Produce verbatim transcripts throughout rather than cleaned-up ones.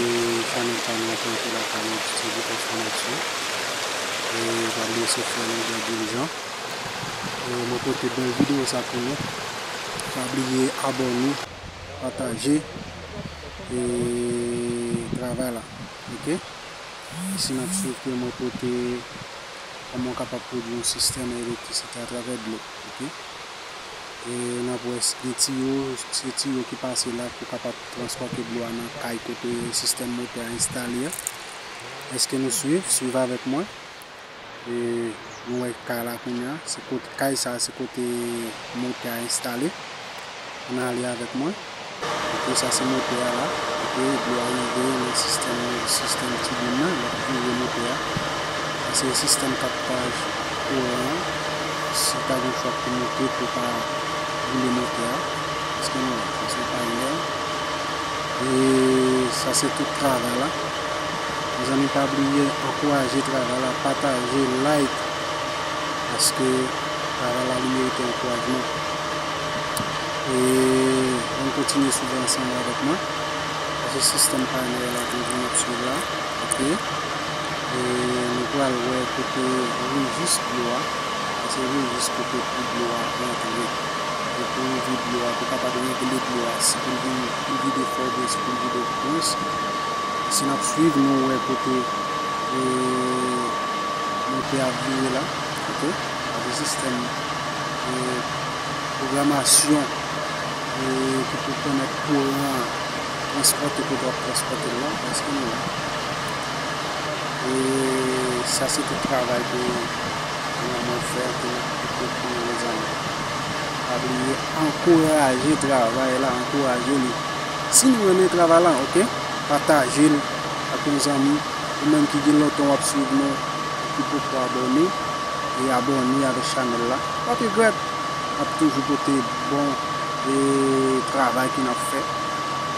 E chanèl pa nou ankò, se la chanèl T V Transformation. E pa bliye subscribe, Dirijan. E mwen pote bèl videyo sa pou nou. Pa bliye abòne, pataje e travay la. Ok? Isi n ap swiv ke mwen pote kòman w kapab pwodui yon sistèm elektrisite atravè dlo. Ok? E n ap wè s- gen tiyo, se tiyo ki pase la pou kapab transpòte dlo a nan kay kote sistèm motè a enstale a. Èske nou swiv? Swiv avèk mwen. E nou wè kay la kounye a, se kote kay sa a, se kote motè a enstale. Ann ale avèk mwen. Ok, sa se motè a la. Ok, dlo a rive nan sistèm, sistèm tibin nan, l ap vire motè a. Sa se sistèm kaptaj kouran an. Si ta gen chòk pou moute, pou pa boule motè a. Èske nou wè? Sa se yon panyèl. E sa se tout travay la. Mezanmi, pa bliye ankouraje travay la, pataje, like, paske travay la li merite ankourajman. E ann kontinye swiv ansanm avèk mwen. Sa se sistèm panyèl la toujou n ap swiv la. Ok. E nou pral wè kote rejis dlo a. Sa se rejis kote pou dlo a rantre. E pou vide dlo a, pou kapab regle dlo a, si pou l vin, pou l vide fò oubyen si pou l vide mwens. Si n ap swiv, nou wè kote, e, motè ap vire la. Ok? Sa se sistèm, e, pwogramasyon, e, ki pou pèmèt kouran an transpòte kote w ap transpòte l lan, èske nou wè? E sa se tout travay ke nou mwen fè, ke nou, ke nou, mezanmi. Pa bliye ankouraje travay la, ankouraje li. Si nou renmen travay la, ok, pataje l ak yon zanmi, ou menm ki gen lontan w ap swiv nou, ki poko abòne, e abòne avèk chanèl la. W ap regrèt, n ap toujou pote bon, e, travay ke n ap fè.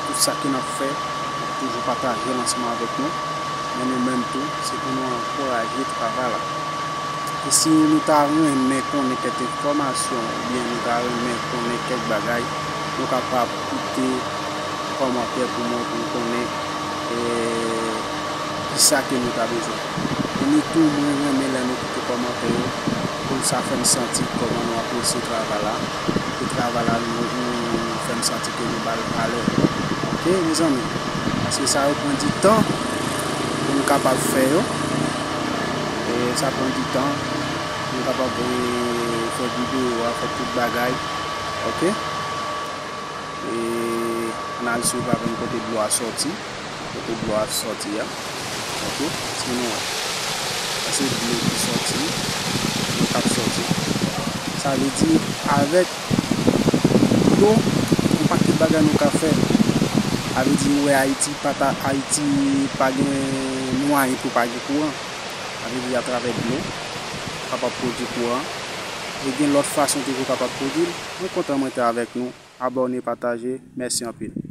Tout sa ke n ap fè, n ap toujou pataje l ansanm avèk nou. Men nou menm tou, se pou nou ankouraje travay la. E si nou ta renmen konnen kèk enfòmasyon, oubyen nou ta renmen konnen kèk bagay, nou kapab kite kòmantè pou mwen, pou m konnen, e, kisa ke nou ta bezwen. E nou tou, mwen renmen lè nou kite kòmantè yo, pou sa fè m santi kòman nou apresye travay la. E travay la, nou, nou fè m santi ke nou ba l valè. Ok, mezanmi? Paske sa yo pran di tan pou nou kapab fè yo. E sa pran di tan pou nou kapab, e, fè videyo a, fè tout bagay. Ok? E n al swiv avè m kote dlo a sòti. Kote dlo a sòti a. Ok? Si nou wè. Sa se dlo ki sòti. Dlo k ap sòti. Sa vle di, avèk dlo, yon pakèt bagay nou ka fè. Sa vle di, ou wè Ayiti, pa ta, Ayiti pa gen mwayen pou pa gen kouran. Sa vle di, atravè dlo, ou kapab pwodui kouran. E gen lòt fason toujou ou kapab pwodui l. Mwen kontan mwen te avèk nou. Abòne, pataje. Mèsi anpil.